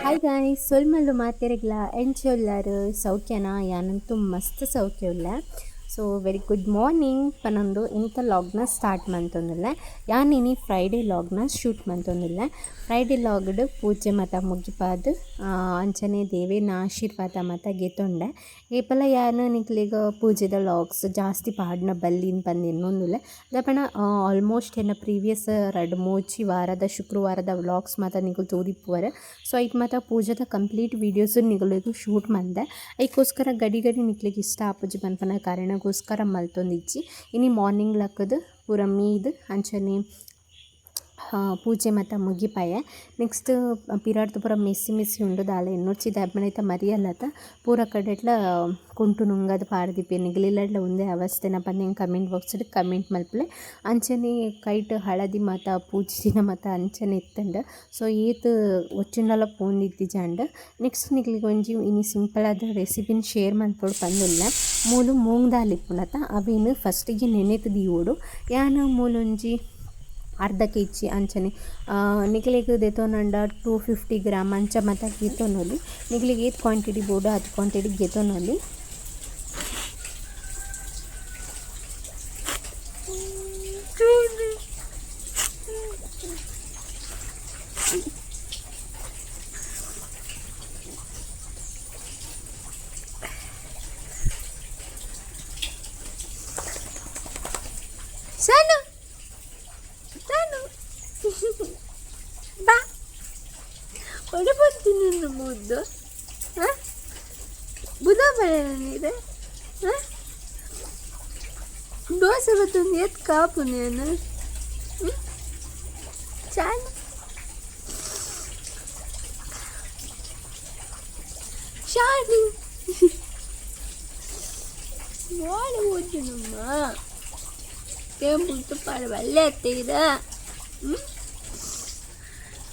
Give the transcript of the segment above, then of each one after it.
Hi guys, ಸೊಲ್ಮಲ್ಲು ಮಾತೆರೆಗ್ಲ ಎಂಚ ಉಲ್ಲಾರು ಸೌಖ್ಯನ? ಯಾನಂತೂ ಮಸ್ತ್ ಸೌಖ್ಯ ಉಲ್ಲ. ಸೊ ವೆರಿ ಗುಡ್ ಮಾರ್ನಿಂಗ್ ಪನೊಂದು ಇಂಥ ಲಾಗ್ನ ಸ್ಟಾರ್ಟ್ ಮಂತೊಂದುಲ್ಲೆ. ಯಾನ್ ಇನಿ ಫ್ರೈಡೇ ಲಾಗ್ನ ಶೂಟ್ ಮಂತೊಂದುಲ್ಲೆ. ಫ್ರೈಡೇ ಲಾಗ್ಡ್ ಪೂಜೆ ಮಾತ ಮುಗಿಪಾದ್ ಅಂಚನೆ ದೇವೆರ್ನ ಆಶೀರ್ವಾದ ಮಾತ ಗೆತೊಂಡೆ. ಏಪಲ ಯಾನ್ ನಿಕ್ಲೆಗ್ ಪೂಜೆದ ಲಾಗ್ಸ್ ಜಾಸ್ತಿ ಪಾಡ್ನ ಬಲ್ಲಿನ್ ಪಂದ್ ಎನ್ನೊಂದುಲ್ಲೆ. ದಾಯೆ ಆಲ್ಮೋಸ್ಟ್ ಎನ್ನ ಪ್ರೀವಿಯಸ್ ರಡ್ಡ್ ಮೂಜಿ ವಾರದ ಶುಕ್ರವಾರದ ವ್ಲಾಗ್ಸ್ ಮಾತ ನಿಕುಲು ತೂದಿಪ್ಪುವರ್. ಸೊ ಐಟ್ ಮಾತ ಪೂಜೆದ ಕಂಪ್ಲೀಟ್ ವೀಡಿಯೋಸ್ ನಿಕುಲೆಗ್ ಶೂಟ್ ಮಂದೆ. ಐಕೋಸ್ಕರ ಗಡಿ ಗಡಿ ನಿಕ್ಲೆಗ್ ಇಷ್ಟ ಆಪುಜಿ ಪನ್ಪುನ ಕಾರಣಗೋಸ್ಕರ ಮಲ್ತೊಂದಿಜ್ಜಿ. ಇನಿ ಮಾರ್ನಿಂಗ್ ಲಕ್ಕುದು ಪೂರ ಮೀದ್ ಅಂಚನೆ ಪೂಜೆ ಮಾತ ಮುಗಿಪಾಯೆ. ನೆಕ್ಸ್ಟ್ ಪಿರಾಡ್ದು ಪೂರ ಮೆಸ್ಸಿ ಮೆಸ್ಸಿ ಉಂಡು ದಾಲ ಎನ್ನೊಡ್ಚಿ ದಾಯೆ ಮರಿಯಲತ ಪೂರ ಕಡೆಟ್ಲ ಕುಂಟು ನುಂಗದ್ ಪಾಡ್ದಿಪ್ಪೆ. ನಿಗಲಿಲ್ಲಡ್ಲ ಉಂದೇ ಅವಸ್ಥೆನ ಪಂದ್ ಎಂಕ್ ಕಮೆಂಟ್ ಬಾಕ್ಸ್ ಕಮೆಂಟ್ ಮಲ್ಪುಲೆ. ಅಂಚನೆ ಕೈಟ್ ಹಳದಿ ಮಾತ ಪೂಜಿದಿನ ಮಾತ ಅಂಚನೆ ಇತ್ತುಂಡು. ಸೊ ಏತ್ ಒಚ್ಚಿಂಡಲ ಪೋಂದಿತ್ತಿಜಾಂಡ್. ನೆಕ್ಸ್ಟ್ ನಿಕ್ಲೆಗ್ ಒಂಜಿ ಇನಿ ಸಿಂಪಲ್ ಆದ ರೆಸಿಪಿನ್ ಶೇರ್ ಮಲ್ಪೊಡು ಪಂದುಲ್ಲೆ. ಮೂಲು ಮೂಂಗ್ ದಾಲ್ ಇಪ್ಪುನತ ಅವೆನ್ ಫಸ್ಟಿಗೆ ನೆನೆತ್ ದೀವೊಡು. ಯಾನ್ ಮೂಲೊಂಜಿ ಅರ್ಧ ಕೆಜಿ ಅಂಚನೆ ನಿಕ್ಲೆಗ್ ದೆತೊನಂಡ 250 ಗ್ರಾಮ್ ಅಂಚ ಮಾತ ಗೆತೊನೊಲಿ. ನಿಕ್ಲೆಗ್ ಏತ್ ಕ್ವಾಂಟಿಟಿ ಬೋಡು ಆತ್ ಕ್ವಾಂಟಿಟಿ ಗೆತೊನೊಲಿ. ಸಣ್ಣ ಸಣ್ಣ ಬಾ, ಒಡೆ ಬರ್ತೀನಿ ಮುದ್ದು. ಹಾಂ, ಬುಧ ಬರ ಹಾಂ ದೋಸೆ ಬತ್ತೊಂದು ಎತ್ ಕಾಪು నేను. చాలు చాలు వాడు వద్దునమ్మా. ఏం పుట్టు పడవల్లే.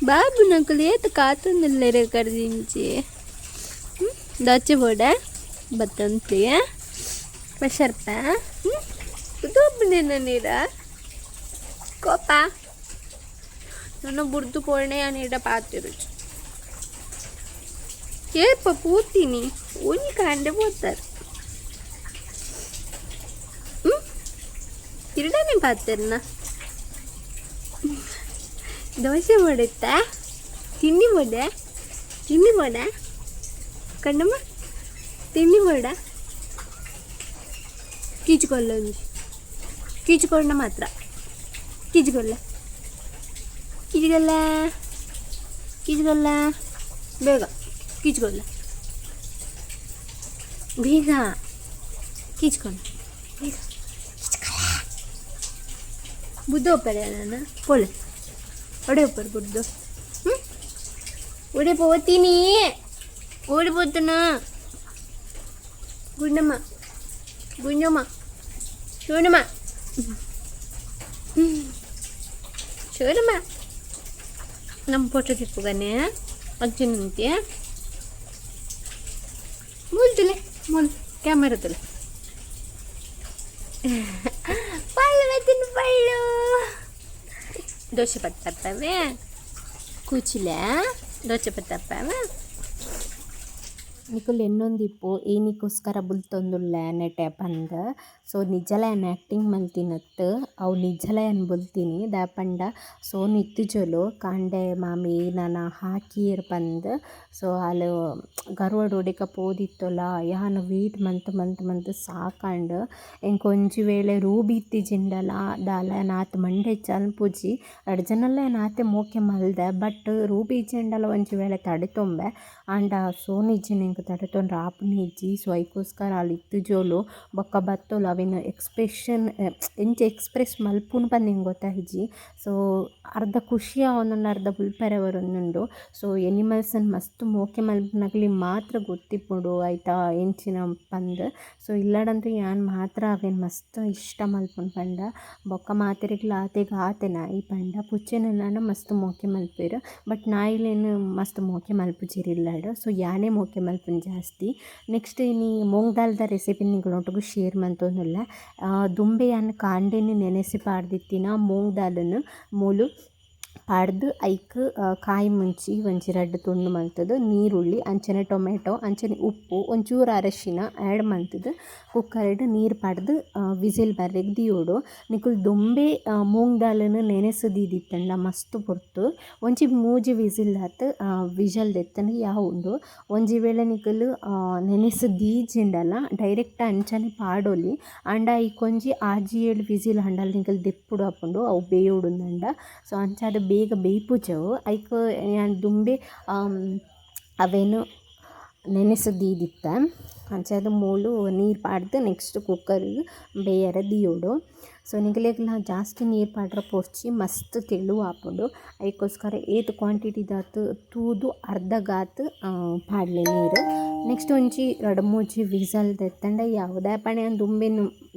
బాబు నాకు లేత కాతుందిలేరు కడిదించి దచ్చబోడా బత్తంతి బషర్ప కుదోపునేనా నీరా కోప నన్ను బుర్దు పోలనే అని ఇడ పాతిరుచు ఏప పూతిని ఊని కండే పోతారు తిరగనే పాతిరనా. ದೋಸೆ ಮಾಡುತ್ತಾ? ತಿಂಡಿ ಮಾಡ, ತಿಂಡಿ ಮಾಡ ಕಣ್ಣಮ್ಮ, ತಿಂಡಿ ಮಾಡ. ಕೀಚುಕೊಳ್ಳ ಒಂಜಿ ಕೀಚುಕೊಳ್ಳ ಮಾತ್ರ ಕೀಚುಕೊಳ್ಳ ಕೀಚುಗಲ್ಲ ಕೀಚುಗಲ್ಲ ಬೇಗ ಕೀಚುಕೊಳ್ಳ ಬೇಗ ಕೀಚುಕೊಳ್ಳ ಬೇಗ ಕೀಚುಕೊಳ್ಳ. ಬುದ್ಧ ಒಪ್ಪರೆ ನಾನು ಪೋಲೆ ಒಡೆ ಒಪ್ಪರು ಬುದ್ದು. ಓಡಿ పోತೀನಿ, ఓడిపోతున్నా. గుండమ్మ గుండమ్మ చూడమ్మా చూడమ్మా ನಮ್ಮ ಫೋಟೋ ತಿಪ್ಪುಗಾನೆ ಅಜ್ಜನಂತೆ ಮೂಲ್ತುಲೆ ಮೂಲ್ ಕ್ಯಾಮರಾ ತುಲೆ ಪಳ್ಳು ಬತ್ತೀನಿ ಪಳ್ಳು. ದೋಸೆ ಪತ್ತಪ್ಪವೆ ಕೂಚಿಲೆ ದೋಸೆ ಪತ್ತಪ್ಪವೆ. ನಿಕುಲು ಎನ್ನೊಂದಿಪ್ಪು ಏನಿಗೋಸ್ಕರ ಬುಲ್ತೊಂದುಲ್ಲೆ ನೆಟೆ ಪಂದ್. ಸೊ ನಿಜಲ ಯಾನ್ ಆ್ಯಕ್ಟಿಂಗ್ ಮಲ್ತಿನತ್, ಅವು ನಿಜಲ ಯಾನ್ ಬುಲ್ತಿನಿ. ದಾಯೆ ಪಂಡ ಸೋನು ಇತ್ತಿಜೊಲು ಕಾಂಡೆ ಮಾಮಿ ನನ ಹಾಕಿಯೆರ್ ಪಂದ್. ಸೊ ಆಲ್ ಗರ್ವಡ್ ಒಡೆಕ ಪೋದಿತ್ತೊಲ ಯಾನ್ ವೇಟ್ ಮಂತ್ ಮಂತ್ ಮಂತ್ ಸಾಕಾಂಡ್. ಎಂಕ್ ಒಂಜಿ ವೇಳೆ ರೂಬಿ ಇತ್ತಿಜಿಂಡಲ ದಾಲ ಯಾನ್ ಆತ್ ಮಂಡೆ ಬೆಚ್ಚ ಅನ್ಪುಜಿ. ರಡ್ಡ್ ಜನಲ ಯಾನ್ ಆತೆ ಮೋಕೆ ಮಲ್ದೆ, ಬಟ್ ರೂಬಿ ಇಜ್ಜಿಂಡಲ ಒಂಜಿ ವೇಳೆ ತಡೆತೊಂಬೆ. ಆಂಡ ಸೋನು ಇಜ್ಜಿಂಡ ಎಂಕ್ ತಡೆತೊನ್ರೆ ಆಪುನೆ ಇಜ್ಜಿ. ಸೊ ಐಕೋಸ್ಕರ ಆಲ್ ಇತ್ತಿಜೊಲು ಬೊಕ್ಕ ಬತ್ತೊಲು ಅವೆನ್ ಎಕ್ಸ್ಪ್ರೆಷನ್ ಎಂಚ ಎಕ್ಸ್ಪ್ರೆಸ್ ಮಲ್ಪುನು ಪಂದ್ ಎಂಕ್ ಗೊತ್ತಾಯಿಜಿ. ಸೊ ಅರ್ಧ ಖುಷಿ ಆವೊಂದುಂಡು, ಅರ್ಧ ಬುಲ್ಪೆರೆ ಬರೊಂದುಂಡು. ಸೊ ಎನಿಮಲ್ಸ್‌ನ್ ಮಸ್ತ್ ಮೋಕೆ ಮಲ್ಪುನಕ್ಲೆಗ್ ಮಾತ್ರ ಗೊತ್ತಿಪ್ಪುಂಡು ಐತ ಎಂಚಿನ ಪಂದ್. ಸೊ ಇಲ್ಲಡಂತೂ ಯಾನ್ ಮಾತ್ರ ಅವೆನ್ ಮಸ್ತ್ ಇಷ್ಟ ಮಲ್ಪುನು ಪಂಡ ಬೊಕ್ಕ ಮಾತೆರೆಗ್ಲ ಆತೆಗ್ ಆತೆನ ಈ ಪಂಡ ಪುಚ್ಚೆನೆನ್ ಮಸ್ತ್ ಮೋಕೆ ಮಲ್ಪುವೆರ್, ಬಟ್ ನಾಯಿಲೆನ್ ಮಸ್ತ್ ಮೋಕೆ ಮಲ್ಪುಜೆರ್ ಇಲ್ಲಡ್. ಸೊ ಯಾನೇ ಮೋಕೆ ಮಲ್ಪುನು ಜಾಸ್ತಿ. ನೆಕ್ಸ್ಟ್ ಇನಿ ಮೂಂಗ್ ದಾಲ್ದ ರೆಸಿಪಿ ನಿಕಲ್ನೊಟ್ಟುಗು ಶೇರ್ ಮಂತೊಂದುಲ್ಲೆ. ದುಂಬೆ ಯಾನ್ ಕಾಂಡೆನೆ ನೆನೆಸಿ ಪಾಡ್ದಿತ್ತಿನ ಮೂಂಗ್ ದಾಲುನು ಮೂಲು ಪಾಡ್ದ್ ಐಕ್ ಕಾಯಿ ಮುಂಚಿ ಒಂಜಿ ರಡ್ಡ್ ತುಂಡು ಮಲ್ತ್‌ದ್ ನೀರುಳ್ಳಿ ಅಂಚನೆ ಟೊಮೆಟೊ ಅಂಚನೆ ಉಪ್ಪು ಒಂಚೂರು ಅರಶಿನ ಆ್ಯಡ್ ಮಲ್ತ್‌ದ್ ಕುಕ್ಕರ್‌ಡ್ ನೀರ್ ಪಾಡ್ದ್ ವಿಸಿಲ್ ಬರ್ರೆಗ್ ದೀವೊಡು. ನಿಕುಲು ದುಂಬೇ ಮೂಂಗ್ ದಾಲ್‌ನ್ ನೆನೆತ್ ದೀದಿತ್ತುಂಡ ಮಸ್ತ್ ಪೊರ್ತು ಒಂಜಿ ಮೂಜಿ ವಿಸಿಲ್ ಆತ್ ವಿಷಲ್ ದೆತ್ತ್ಂಡ ಯಾವುಂಡು. ಒಂಜಿ ವೇಳೆ ನಿಕುಲು ನೆನೆತ್ ದೀಜಿಂಡಲ ಡೈರೆಕ್ಟ್ ಅಂಚನೆ ಪಾಡೊಲಿ ಆಂಡ ಐಕೊಂಜಿ ಆಜಿ ಏಳ್ ವಿಸಿಲ್ ಆಂಡಲ ನಿಕುಲು ದೆಪ್ಪೊಡಾಪುಂಡು ಅವು ಬೇಯೊಡುಂದುಂಡ. ಸೊ ಅಂಚಾದ್ ಬೇಗ ಬೇಯ್ಪುಜವು ಐಕ್ ಯಾನ್ ದುಂಬೇ ಅವೆನ್ ನೆನೆತ್ ದೀದಿತ್ತೆ. ಅಂಚಾದ್ ಮೂಲು ನೀರು ಪಾಡ್ದ್ ನೆಕ್ಸ್ಟ್ ಕುಕ್ಕರ್‌ಗ್ ಬೇಯರೆ ದೀವೊಡು. ಸೊ ನಿಕಲೆಗ್ಲ ಜಾಸ್ತಿ ನೀರು ಪಾಡ್ರೆ ಪೊರ್ಚಿ ಮಸ್ತ್ ತೆಳು ಆಪುಂಡು. ಐಕೋಸ್ಕರ ಏತ್ ಕ್ವಾಂಟಿಟಿದಾತ್ ತೂದು ಅರ್ಧಗಾತ್ ಪಾಡ್ಲೆ ನೀರು. ನೆಕ್ಸ್ಟ್ ಒಂಜಿ ರಡ್ಡ್ ಮೂಜಿ ವಿಸಲ್ ದೆತ್ತಂಡ ಯಾವು ದಾಯೆ ಪಂಡ ಯಾನ್ ದುಂಬೇ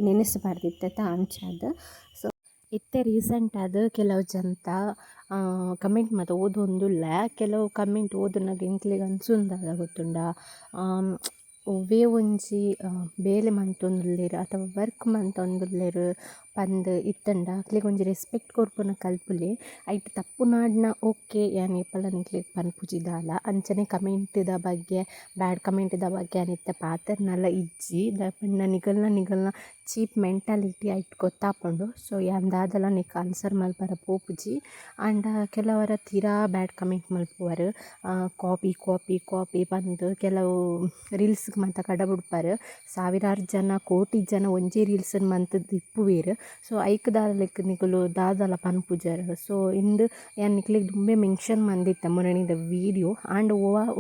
ನೆನೆತ್ ಪಾಡ್ದಿತ್ತೆ ಅಂಚಾದ್. ಸೊ ಇತ್ತೆ ರೀಸೆಂಟ್ ಆದ್ ಕೆಲವು ಜನತ ಕಮೆಂಟ್ ಮಾತ ಓದೊಂದುಲ್ಲೆ. ಕೆಲವು ಕಮೆಂಟ್ ಓದುನಗ ಎಂಕ್ಲೆಗ್ ಅನ್ಸುಂಡು ದಾದ ಗೊತ್ತುಂಡ, ಒವ್ವೇ ಒಂಜಿ ಬೇಲೆ ಮಂತೊಂದುಲ್ಲೆರ್ ಅಥವಾ ವರ್ಕ್ ಮಂತೊಂದುಲ್ಲೆರ್ ಪಂದ್ ಇತ್ತುಂಡ ಅಕ್ಲೆಗ್ ಒಂಜಿ ರೆಸ್ಪೆಕ್ಟ್ ಕೊರ್ಪುನ ಕಲ್ಪುಲೆ. ಐಟ್ ತಪ್ಪು ನಾಡ್ನ ಓಕೆ ಯಾನ್ ಏಪಲ ನಿಕ್ಲೆಗ್ ಪನ್ಪುಜಿ ದಾಲ. ಅಂಚನೆ ಕಮೆಂಟ್‌ದ ಬಗ್ಗೆ ಬ್ಯಾಡ್ ಕಮೆಂಟ್‌ದ ಬಗ್ಗೆ ಯಾನ್ ಇತ್ತೆ ಪಾತೆರ್ನಲ ಇಜ್ಜಿ. ದಾಯೆ ಪಂಡ ನಿಗಲ್ನ ನಿಗಲ್ನ ಚೀಪ್ ಮೆಂಟಾಲಿಟಿ ಐಟ್ ಗೊತ್ತಾಪುಂಡು. ಸೊ ಯಾನ್ ದಾದಲ ನೆಕ್ ಆನ್ಸರ್ ಮಲ್ಪರ ಪೋಪುಜಿ. ಆಂಡ ಕೆಲವರ ತೀರಾ ಬ್ಯಾಡ್ ಕಮೆಂಟ್ ಮಲ್ಪುವರ್. ಕಾಪಿ ಕಾಪಿ ಕಾಪಿ ಪಂದ್ ಕೆಲವು ರೀಲ್ಸ್ ಮಾತ ಕಡ ಬುಡ್ಪರ್. ಸಾವಿರಾರು ಜನ ಕೋಟಿ ಜನ ಒಂಜೇ ರೀಲ್ಸ್ ಮಂತ್‌ದ್ ಇಪ್ಪುವೆರ್. ಸೊ ಐಕ್ ದಾಲ ನಿಕುಲು ದಾದಲ ಪನ್ಪುಜರ್. ಸೊ ಇಂದು ಯಾನ್ ನಿಕ್ಲೆಗ್ ದುಂಬೇ ಮೆನ್ಷನ್ ಮಂದಿತ್ತೆ ಮೊರಣಿದ ವೀಡಿಯೋ. ಆಂಡ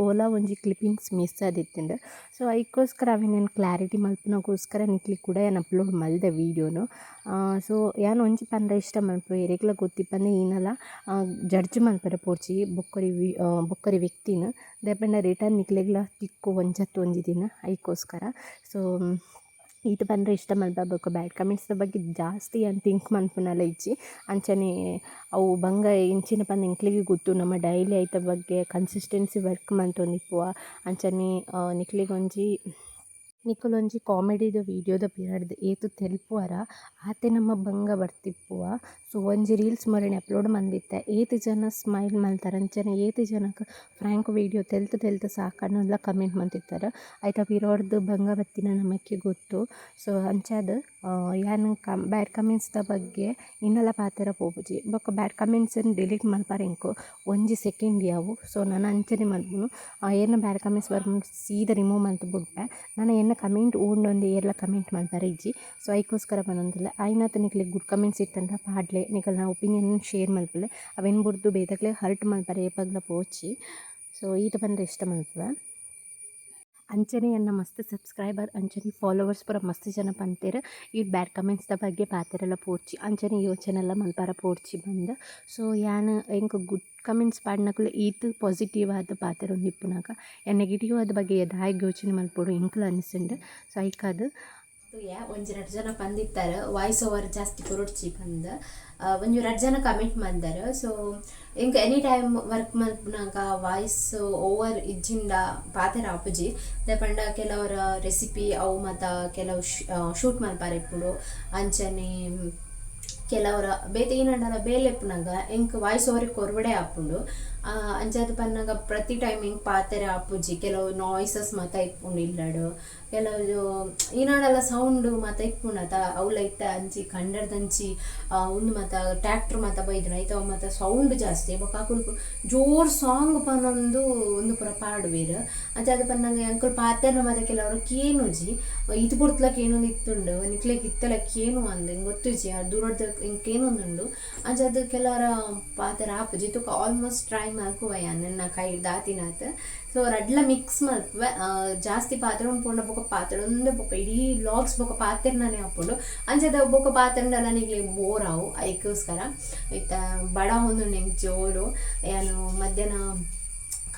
ಓಲ ಒಂಜಿ ಕ್ಲಿಪ್ಪಿಂಗ್ಸ್ ಮಿಸ್ ಆದಿತ್ತುಂಡು. ಸೊ ಐಕೋಸ್ಕರ ಅವೆನ್ ಯಾನ್ ಕ್ಲಾರಿಟಿ ಮಲ್ಪುನಗೋಸ್ಕರ ನಿಕ್ಲೆಗ್ ಕೂಡ ಯಾನ್ ಅಪ್ಲೋಡ್ ಮಲ್ದೆ ವೀಡಿಯೋನು. ಸೊ ಯಾನ್ ಒಂಜಿ ಪಂಡ ಇಷ್ಟ ಮಲ್ಪುವೆ ಎರೆಗ್ಲ ಗೊತ್ತಿಪ್ಪಂದೆ ಈನಲ ಜಡ್ಜ್ ಮಲ್ಪರೆ ಪೋರ್ಚಿ ಬೊಕ್ಕೊರಿ ಬೊಕ್ಕೊರಿ ವ್ಯಕ್ತಿನ. ದಾಯೆ ಪಂಡ ರಿಟರ್ನ್ ನಿಕ್ಲೆಗ್ಲ ತಿಕ್ಕು ಒಂಜತ್ತ್ ಒಂಜಿ ದಿನ ಐಕೋಸ್ಕರ. ಸೊ ಈತ್ ಪಂಡ್ರೆ ಇಷ್ಟ ಮಲ್ಪ ಬೊಕ್ಕ ಬ್ಯಾಡ್ ಕಮೆಂಟ್ಸ್‌ದ ಬಗ್ಗೆ ಜಾಸ್ತಿ ಯಾನ್ ಥಿಂಕ್ ಮನ್ಪುನಲ ಇಜ್ಜಿ. ಅಂಚನೆ ಅವು ಬಂಗ ಎಂಚಿನ ಪಂದ್ ಎಂಕ್ಲೆಗ್ ಗೊತ್ತು. ನಮ ಡೈಲಿ ಐತ ಬಗ್ಗೆ ಕನ್ಸಿಸ್ಟೆನ್ಸಿ ವರ್ಕ್ ಮಂತೊಂದಿಪ್ಪುವ. ಅಂಚನೆ ನಿಕ್ಲೆಗ್ ಒಂಜಿ ನಿಕುಲೊಂಜಿ ಕಾಮಿಡಿದ ವೀಡಿಯೋದ ಪಿರಡ್ದ್ ಏತ್ ತೆಲ್ಪುವರ ಆತೆ ನಮ್ಮ ಬಂಗ ಬರ್ತಿಪ್ಪುವ. ಸೊ ಒಂಜಿ ರೀಲ್ಸ್ ಮೊರಣಿ ಅಪ್ಲೋಡ್ ಮಂದಿತ್ತೆ ಏತ್ ಜನ ಸ್ಮೈಲ್ ಮಲ್ತಾರ ಅಂಚನೆ ಏತ್ ಜನಕ್ ಫ್ರ್ಯಾಂಕ್ ವೀಡಿಯೋ ತೆಲ್ತ್ ತೆಲ್ತ್ ಸಾಕಂಡಲ ಕಮೆಂಟ್ ಮಂತಿತ್ತರ. ಐತ ಪಿರಡ್ದ್ ಬಂಗ ಬತ್ತಿನ ನಮಕ್ಕೆ ಗೊತ್ತು. ಸೊ ಅಂಚಾದ್ ಯಾನ್ ಬ್ಯಾಡ್ ಕಮೆಂಟ್ಸ್‌ದ ಬಗ್ಗೆ ಇನ್ನಲ ಪಾತೆರ ಪೋಪುಜಿ. ಬೊಕ್ಕ ಬ್ಯಾಡ್ ಕಮೆಂಟ್ಸ್‌ನ್ ಡಿಲೀಟ್ ಮಲ್ಪರೆ ಎಂಕ್ ಒಂಜಿ ಸೆಕೆಂಡ್ ಯಾವು. ಸೊ ನನ ಅಂಚನೆ ಮಲ್ಪುನು ಏರ್ನ ಬ್ಯಾಡ್ ಕಮೆಂಟ್ಸ್ ಬರ್ಪುಂಡು ಸೀದಾ ರಿಮೂವ್ ಮಂತ್ ಬುಡ್ಪೆ. ನನ ಎನ್ನ ಕಮೆಂಟ್ ಓಂಡೊಂದು ಏರ್ಲ ಕಮೆಂಟ್ ಮಲ್ಪರೆ ಇಜ್ಜಿ. ಸೊ ಐಕೋಸ್ಕರ ಪನೊಂದುಲ್ಲೆ ಆಯಿನಾತ್ ನಿಕ್ಲೆಗ್ ಗುಡ್ ಕಮೆಂಟ್ಸ್ ಇತ್ತಂಡ ಪಾಡ್ಲೆ ನಿಕಲ್ನ ಒಪಿನಿಯನ್ ಶೇರ್ ಮಲ್ಪುಲೆ. ಅವೆನ್ ಬುಡ್ದು ಬೇತೆಕ್ಲೆ ಹರ್ಟ್ ಮಲ್ಪರೆ ಏಪಗ್ಲ ಪೋಚಿ. ಸೊ ಈತ್ ಪಂಡ್ರೆ ಇಷ್ಟ ಮಲ್ಪುವೆ. ಅಂಚನೆ ಎನ್ನ ಮಸ್ತ್ ಸಬ್ಸ್ಕ್ರೈಬರ್ ಅಂಚನೆ ಫಾಲೋವರ್ಸ್ ಪೂರ ಮಸ್ತ್ ಜನ ಪಂತೆರ್ ಈ ಬ್ಯಾಡ್ ಕಮೆಂಟ್ಸ್‌ದ ಬಗ್ಗೆ ಪಾತೆರಲ ಪೋರ್ಚಿ ಅಂಚನೆ ಯೋಚನೆಲ ಮಲ್ಪರ ಪೋರ್ಚಿ ಪಂದ್. ಸೊ ಯಾನ್ ಎಂಕ್ ಗುಡ್ ಕಮೆಂಟ್ಸ್ ಪಾಡ್ನಕುಲು ಈತ್ ಪಾಸಿಟಿವ್ ಆದ್ ಪಾತೆರೊಂದಿಪ್ಪುನಗ ಯಾನ್ ನೆಗೆಟಿವ್ ಆದ ಬಗ್ಗೆ ದಾಯೆಗ್ ಯೋಚನೆ ಮಲ್ಪೊಡು ಎಂಕ್ಲ ಅನ್ಸುಂಡು. ಸೊ ಐಕಾದ್ ತೂಯೆ ಒಂಜಿ ರಡ್ಡ್ ಜನ ಪಂದಿತ್ತಾರೆ ವಾಯ್ಸ್ ಓವರ್ ಜಾಸ್ತಿ ಕೊರೊಡ್ಚಿ ಪಂದ್. ಒಂಜಿ ರಡ್ಡ್ ಜನ ಕಮೆಂಟ್ ಮಂದರ್. ಸೊ ಎಂಕ್ ಎನಿ ಟೈಮ್ ವರ್ಕ್ ಮಲ್ಪುನಗ ವಾಯ್ಸ್ ಓವರ್ ಇಜ್ಜಿಂಡ ಪಾತೆರ ಆಪುಜಿ. ದಾಯೆ ಪಂಡ ಕೆಲವರ ರೆಸಿಪಿ ಅವು ಮಾತ ಕೆಲವು ಶೂಟ್ ಮಲ್ಪರೆ ಇಪ್ಪುಂಡು. ಅಂಚನೆ ಕೆಲವರ ಬೇತೆ ಏನಂಡಲ ಬೇಲೆ ಇಪ್ಪುನಗ ಎಂಕ್ ವಾಯ್ಸ್ ಓವರ್ ಕೊರ್ವಡೆ ಆಪುಂಡು. ಅಂಚಾದ್ ಪನ್ನಗ ಪ್ರತಿ ಟೈಮ್ ಎಂಕ್ ಪಾತೆರ ಆಪುಜಿ. ಕೆಲವು ನಾಯ್ಸಸ್ ಮಾತ ಇಪ್ಪುಂಡು ಇಲ್ಲಡ್. ಕೆಲವು ಈನಾಡಲ ಸೌಂಡ್ ಮಾತ ಇಪ್ಪುಂಡು ಅತ ಅವ್ಲ ಇತ್ತೆ ಅಂಚಿ ಕಂಡರ್ದಂಚಿ ಉಂದು ಮಾತ ಟ್ಯಾಕ್ಟರ್ ಮಾತ ಬೈದುಂಡು ಐತ ಅವು ಮಾತ ಸೌಂಡ್ ಜಾಸ್ತಿ. ಬೊಕ ಅಕುಲು ಜೋರ್ ಸಾಂಗ್ ಪನೊಂದು ಉಂದು ಪೂರ ಪಾಡುವೆರ್. ಅಂಚಾದ್ ಪನ್ನಗ ಎಂಕುಲು ಪಾತೆರ್ನ ಮಾತ ಕೆಲವರು ಕೇನುಜಿ. ಈತ್ ಪೊರ್ತುಲ ಕೇನೊಂದು ಇತ್ತುಂಡು ನಿಕ್ಲೆಗ್ ಇತ್ತೆಲ ಕೇನು ಅಂದ್ ಎಂಕ್ ಗೊತ್ತುಜಿ ದೂರಡ್ದ್ ಎಂಕ್ ಕೇನೊಂದುಂಡು. ಅಂಚಾದ್ ಕೆಲವರ ಪಾತೆರ ಆಪುಜಿ. ತುಕ ಆಲ್ಮೋಸ್ಟ್ ಟ್ರೈ ಮಲ್ಪುವೆ ಯಾನ್ ಎನ್ನ ಕೈಡ್ದ್ ಆತಿನಾತ್. ಸೊ ರಡ್ಲ ಮಿಕ್ಸ್ ಮಲ್ಪುವೆ. ಜಾಸ್ತಿ ಪಾತೆರೊಂದು ಪೋಂಡ ಬೊಕ ಪಾತೆರೊಂದೇ ಪೋಪ ಇಡೀ ವ್ಲಾಗ್ಸ್ ಬೊಕ ಪಾತೆರ್ನನೇ ಆಪುಂಡು. ಅಂಚಾದ್ ಅವು ಬೊಕ ಪಾತೆರ್ಂಡಲ ನಿಕ್ಲೆಗ್ ಬೋರ್ ಆವು ಐಕೋಸ್ಕರ. ಇತ್ತೆ ಬಡ ಆವೊಂದುಂಡು ಎಂಕ್ ಜೋರು. ಯಾನ್ ಮಧ್ಯಾಹ್ನ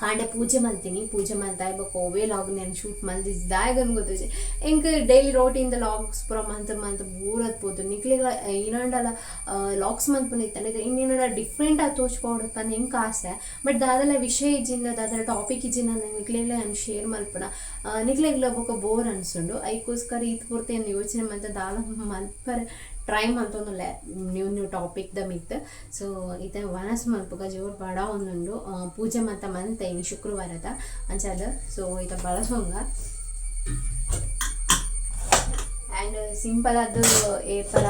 ಕಾಂಡೆ ಪೂಜೆ ಮಲ್ತೀನಿ. ಪೂಜೆ ಮಲ್ತಾಯ್ ಬೊಕ ಒವ್ವೇ ಲಾಗ್ ಯಾನ್ ಶೂಟ್ ಮಲ್ದಿಜ್ಜಿ ದಾಯೆಗಂದ್ ಗೊತ್ತುಜಿ. ಎಂಕ್ ಡೈಲಿ ರೋಟೀನ್‌ದ ಲಾಗ್ಸ್ ಪೂರ ಮಂತ್ ಮಂತ್ ಬೋರ್ ಪೋತುಂಡು. ನಿಕ್ಲೆಗ್ ಈನಾಂಡಲ ಲಾಗ್ಸ್ ಮಲ್ಪುನ ಇತ್ತಂಡ ಇನ್ನೇನಾಂಡ ಡಿಫ್ರೆಂಟ್ ಆದ್ ತೋಜ್ಪಾವೊಡು ಪಂದ್ ಎಂಕ್ ಆಸೆ. ಬಟ್ ದಾದಲ ವಿಷಯ ಇಜ್ಜಿಂಡ ದಾದಲ ಟಾಪಿಕ್ ಇಜ್ಜಿಂಡ ನಿಕ್ಲೆಗ್ಲ ಯಾನ್ ಶೇರ್ ಮಲ್ಪುನ ನಿಕ್ಲೆಗ್ಲ ಬೊಕ ಬೋರ್ ಅನ್ಸುಂಡು. ಐಕೋಸ್ಕರ ಈತ್ ಪೊರ್ತು ಯಾನ್ ಯೋಚನೆ ಮಲ್ತ್ ದಾಲ ಮಲ್ಪರೆ Try ಮಂತೊಂದುಲ್ಲೆ new new topic the ಮಿತ್. So ಇತ್ತೆ ವನಸ್ ಮಲ್ಪುಗ ಜೋರು ಬಡ ಒಂದುಂಡು. ಪೂಜೆ ಮಾತ ಮಂತೆ ಇನಿ ಶುಕ್ರವಾರದ ಅಂಚಾದ. ಸೊ ಇತ್ತೆ ಬಳಸೊಂಗ ಆ್ಯಂಡ್ ಸಿಂಪಲ್ ಅದು ಏಪಲ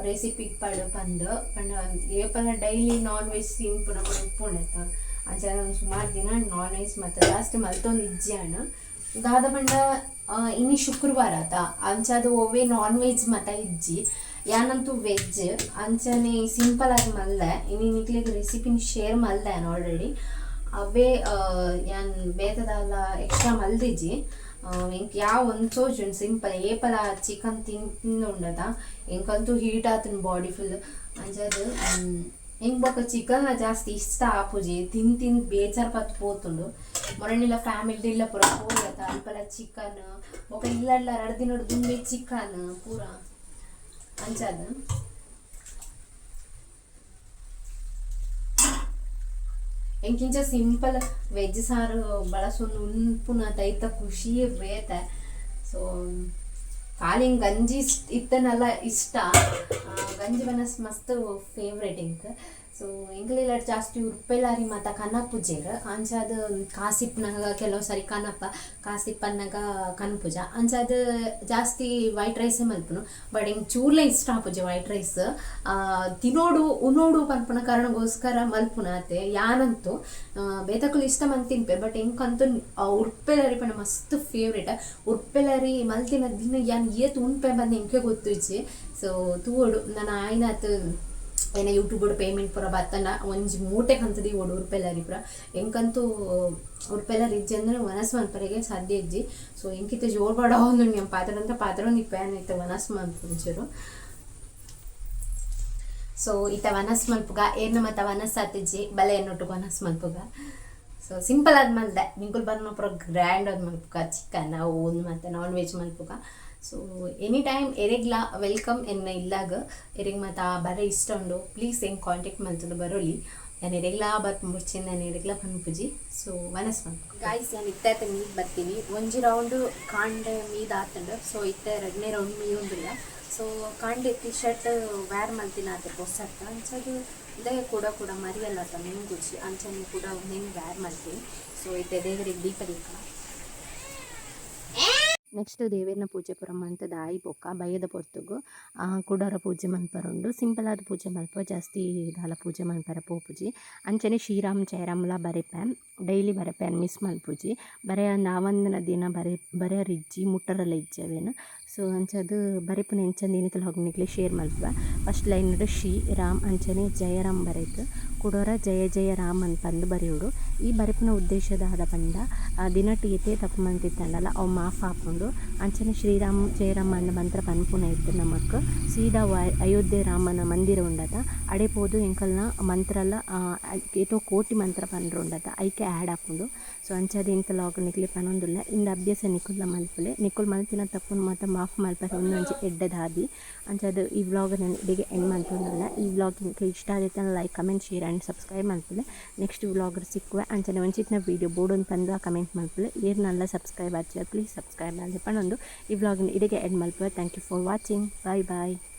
ರೆಸಿಪಿ ಪಡು ಪಂದು ಪಂಡ ಏಪಲ daily non veg ತಿನ್ಪುನ ಉಪ್ಪುಂಡತ್ತ. ಅಂಚ ಸುಮಾರು ದಿನ ನಾನ್ ವೆಜ್ ಮತ್ತು ಜಾಸ್ತಿ ಮಲ್ತೊಂದು ಇಜ್ಜಿ ದಾದ ಪಂಡ ಇನಿ ಶುಕ್ರವಾರ ಆತ, ಅಂಚಾದ ಒವ್ವೆ ನಾನ್ ವೆಜ್ ಮತ ಇಜ್ಜಿ, ಯಾನಂತೂ ವೆಜ್. ಅಂಚನೆ ಸಿಂಪಲ್ ಆಗಿ ಮಲ್ದೆ ಇನಿ ನಿಕ್ಲೆಗ್ ರೆಸಿಪಿನ ಶೇರ್ ಮಲ್ದೆ ಆಲ್ರೆಡಿ. ಅವೇ ಯಾನ್ ಬೇತದಾಲ ಎಕ್ಸ್ಟ್ರಾ ಮಲ್ದಿಜ್ಜಿ. ಎಂಕ್ ಯಾವ ಒಂದು ತೋಜುಂಡು ಸಿಂಪಲ್. ಏಪಲ ಚಿಕನ್ ತಿಂದುಂಡತ ಎಂಕಂತೂ ಹೀಟ್ ಆತುಂಡು ಬಾಡಿ ಫುಲ್. ಅಂಚಾದ್ ಎಂಕ್ ಬೊಕ್ಕ ಚಿಕನ್ ಜಾಸ್ತಿ ಇಷ್ಟ ಆಪುಜಿ, ತಿಂದು ತಿಂದು ಬೇಜಾರ್ ಪತ್ ಪೋತುಂಡು. ಮೊರಣಿಲ ಫ್ಯಾಮಿಲಿ ಇಲ್ಲ ಪೂರ ಪೋಯತ ಅಲ್ಪಲ ಚಿಕನ್ ಬೊಕ್ಕ ಇಲ್ಲಡ್ಲ ರಡ್ಡ್ ದಿನೊಡು ದುಂಬೆ ಚಿಕನ್ ಪೂರ ಅಂಚಾದ್. ಎಂಕಿಂಚ ಸಿಂಪಲ್ ವೆಜ್ ಸಾರು ಬಳಸೊಂದು ಉನ್ಪುನ ಐತ ಖುಷಿಯೇ ಬೇತೆ. ಸೊ ಖಾಲಿ ಗಂಜಿ ಇತ್ತನಲ್ಲ ಇಷ್ಟ, ಗಂಜಿ ಬನಸ್ ಮಸ್ತ್ ಫೇವ್ರೇಟ್ ಎಂಕ್. ಸೊ ಎಂಕ್ಲೆಲ್ಲ ಜಾಸ್ತಿ ಉರ್ಪೆಲಾರಿ ಮಾತ ಕನಪುಜೆರ್, ಅಂಚಾದ್ ಕಾಸಿಪ್ಪುನಗ ಕೆಲವು ಸಾರಿ ಕನಪ, ಕಾಸಿಪ್ಪನ್ನಗ ಕನ್ಪುಜ. ಅಂಚಾದ್ ಜಾಸ್ತಿ ವೈಟ್ ರೈಸೇ ಮಲ್ಪುನು. ಬಟ್ ಎಂಕ್ ಚೂರ್ಲ ಇಷ್ಟ ಆಪುಜಿ ವೈಟ್ ರೈಸ್. ತಿನೋಡು ಉನೋಡು ಪನ್ಪುನ ಕಾರಣಗೋಸ್ಕರ ಮಲ್ಪುನ ಅತೆ ಯಾನಂತೂ. ಬೇತಕುಲು ಇಷ್ಟ ಮಂತ್ ತಿನ್ಪೆರ್, ಬಟ್ ಎಂಕಂತೂ ಉರ್ಪೆಲರಿ ಪಂಡ ಮಸ್ತ್ ಫೇವ್ರೇಟ್. ಉರ್ಪೆಲರಿ ಮಲ್ತಿನ ದಿನ ಯಾನ್ ಏತ್ ಉನ್ಪೆ ಪಂದ್ ಎಂಕೆ ಗೊತ್ತುಜ್ಜಿ. ಸೊ ತೂವೊಡು ನನ ಆಯಿನಾತ್ ಏನ ಯೂಟ್ಯೂಬ್ ಪೇಮೆಂಟ್ ಪೂರ ಬತ್ತಂಡ ಒಂಜಿ ಮೂಟೆ ಕಂತುದು ಓಡು ಉರ್ಪೆಲರಿ ಪೂರ. ಎಂಕಂತೂ ಉರ್ಪೆಲರಿ ಇಜ್ಜಿ ಅಂದ್ರೆ ವನಸ್ ಮನ್ಪರೆಗೆ ಸಾಧ್ಯ ಇಜ್ಜಿ. ಸೊ ಎಂಕಿತ್ತೆ ಜೋರು ಬಡ ಒಂದು ಪಾತ್ರ ಅಂದ್ರೆ ಪಾತ್ರ ಒಂದು ಇಪ್ಪೆ ಇತ್ತೆ ವನಸ್ ಮನ್ಪುಂಚೂರು. ಸೊ ಇತ್ತ ವನಸ್ ಮಲ್ಪುಗ ಏರ್ನ ಮತ್ತ ವನಸ್ ಆತಿಜ್ಜಿ ಬಲೆ ಎನ್ನೊಟ್ಟುಗು ವನಸ್ ಮಲ್ಪುಗ. ಸೊ ಸಿಂಪಲ್ ಆದ್ ಮಲ್ದೆ ನಿಂಕುಲು ಬರ್ನ ಪೂರ ಗ್ರ್ಯಾಂಡ್ ಆದ್ ಮಲ್ಪುಗ ಚಿಕನ್ ಅವು ಒಂದು ಮತ್ತು ನಾನ್ ವೆಜ್ ಮಲ್ಪುಗ. So any time ಎರೆಗ್ಲಾ welcome ಎನ್ನ ಇಲ್ಲಾಗ. ಎರೆಗ್ ಮಾತ ಬರ ಇಷ್ಟ ಉಂಡು ಪ್ಲೀಸ್ ಎಂಕ್ ಕಾಂಟ್ಯಾಕ್ಟ್ ಮಲ್ತುದು ಬರೋಲಿ. ನಾನು ಎರೆಗ್ಲಾ ಬರ್ಪುಂಬುಡ್ಚಿ, ನಾನು ಎರೆಗ್ಲಾ ಪನ್ಪುಜಿ. ಸೊ ವನಸ್ ಮಲ್ಪುಗ ಗಾಯ್ಸ್. ನಾನು ಇತ್ತೆ ಮೀದ್ ಬರ್ತೀನಿ. ಒಂಜಿ ರೌಂಡು ಕಾಂಡೆ ಮೀದ್ ಆತುಂಡು. ಸೊ ಇತ್ತೆ ರಡ್ಡನೇ ರೌಂಡ್ ಮೀಯೊಂದುಲ್ಲ. ಸೊ ಕಾಂಡೆ T shirt wear ಮಲ್ತಿನ ಆತೆ ಪೊಸತ್ತ, ಅಂಚಾದ್ ಇಂದಗೆ ಕೂಡ ಕೂಡ ಮರಿಯಲ್ಲತ್ತ ಮೆಂಗುಜಿ ಅಂಚನೆ ಕೂಡ ಉಂದೆನ್ ವೇರ್ ಮಲ್ತೀನಿ. ಸೊ ಇತ್ತೆ ದೇವರಿಗೆ ದೀಪ ದೀಪ. ನೆಕ್ಸ್ಟ್ ದೇವೆರ್ನ ಪೂಜೆ ಪೂರ ಮಂತುದು ಆಯಿ ಬೊಕ್ಕ ಬಯ್ಯದ ಪೊರ್ತುಗು ಕುಡೊರ ಪೂಜೆ ಮನ್ಪರುಂಡು. ಸಿಂಪಲ್ ಆದ್ ಪೂಜೆ ಮಲ್ಪ, ಜಾಸ್ತಿ ದಾಲ ಪೂಜೆ ಮನ್ಪರೆ ಪೋಪುಜಿ. ಅಂಚನೆ ಶ್ರೀರಾಮ್ ಜಯರಾಮ್ಲ ಬರೆಪೆ, ಡೈಲಿ ಬರೆಪೆ, ಮಿಸ್ ಮಲ್ಪುಜಿ. ಬರೆಯಂದು ದಿನ ಬರೆ ಬರೆಯರಿಜ್ಜಿ, ಮುಟ್ಟರಲ ಇಜ್ಜಿ ಅವೇನು. ಸೊ ಅಂಚಾದ್ ಬರೆಪುನ ಎಂಚಂದ್ ಇನಿತಲ ಹೋಗಿ ಶೇರ್ ಮಲ್ಪುವೆ. ಫಸ್ಟ್ ಲೈನ್ ಶ್ರೀ ರಾಮ್ ಅಂಚನೆ ಜಯರಾಮ್ ಬರೆತ್ ಕುಡೊರ ಜಯ ಜಯ ರಾಮ್ ಪಂದ್ ಬರೆಯೋಡು. ಈ ಬರೆಪುನ ಉದ್ದೇಶ ದಾದ ಪಂಡ ದಿನಟ್ ಏತೇ ತಪ್ಪು ಮಂತಿತ್ತಂಡಲ ಅವು ಮಾಫ್ ಆಪುಂಡು. ಅಂಚನೆ ಶ್ರೀರಾಮ್ ಜಯರಾಮ್ ಅನ್ನ ಮಂತ್ರ ಪನ್ಪುನ ಇತ್ತು ನಮಕ್ ಸೀದಾ ಅಯೋಧ್ಯೆ ರಾಮನ ಮಂದಿರ ಉಂಡತ ಅಡೆ ಪೋದು ಎಂಕಲ್ನ ಮಂತ್ರಲ ಏತೋ ಕೋಟಿ ಮಂತ್ರ ಪಂಡ್ರುಂಡತ ಐಕೆ ಆ್ಯಡ್ ಆಪುಂಡು. ಸೊ ಅಂಚಾದ್ ಇಂತ ಲಾಗ್ ನಿಕ್ಲೆ ಪನೊಂದುಲ್ಲ. ಇಂದ ಅಭ್ಯಾಸ ನಿಕುಲ್ಲ ಮಲ್ಪುಲೆ. ನಿಕುಲು ಮಲ್ತಿನ ತಪ್ಪುನು ಮಾತ ಮಾಫ್ ಮಲ್ಪರೆ ಉಂದೊಂಜಿ ಎಡ್ಡೆ ದಾದಿ. ಅಂಚಾದ್ ಈ ವ್ಲಾಗ್ ನಾನು ಇಡೆಗೆ ಎಂಡ್ ಮಲ್ತೊಂದುಲ್ಲ. ಈ ವ್ಲಾಗ್ ನಿಕ್ಲೆ ಇಷ್ಟ ಆದಿತ್ತಂಡ like, comment, share and subscribe ಮಲ್ಪುಲೆ. Next vlog ಸಿಕ್ಕುವೆ. ಅಂಚನೆ ಒಂಚಿತ್ತಿನ ವೀಡಿಯೋ ಬೋಡೊಂದು ಪಂದ್ ಕಮೆಂಟ್ ಮಲ್ಪುಲೆ. ಏರ್ ನಲ್ಲ ಸಬ್ಸ್ಕ್ರೈಬ್ ಆತಿಜರ್ ಪ್ಲೀಸ್ ಸಬ್ಸ್ಕ್ರೈಬ್ ಮಲ್ಪುಲೆ ಪನೊಂದು ಈ ವ್ಲಾಗ್ ಇಡೆಗೆ ಎಂಡ್ ಮಲ್ಪುವೆ. Thank you for watching. Bye bye.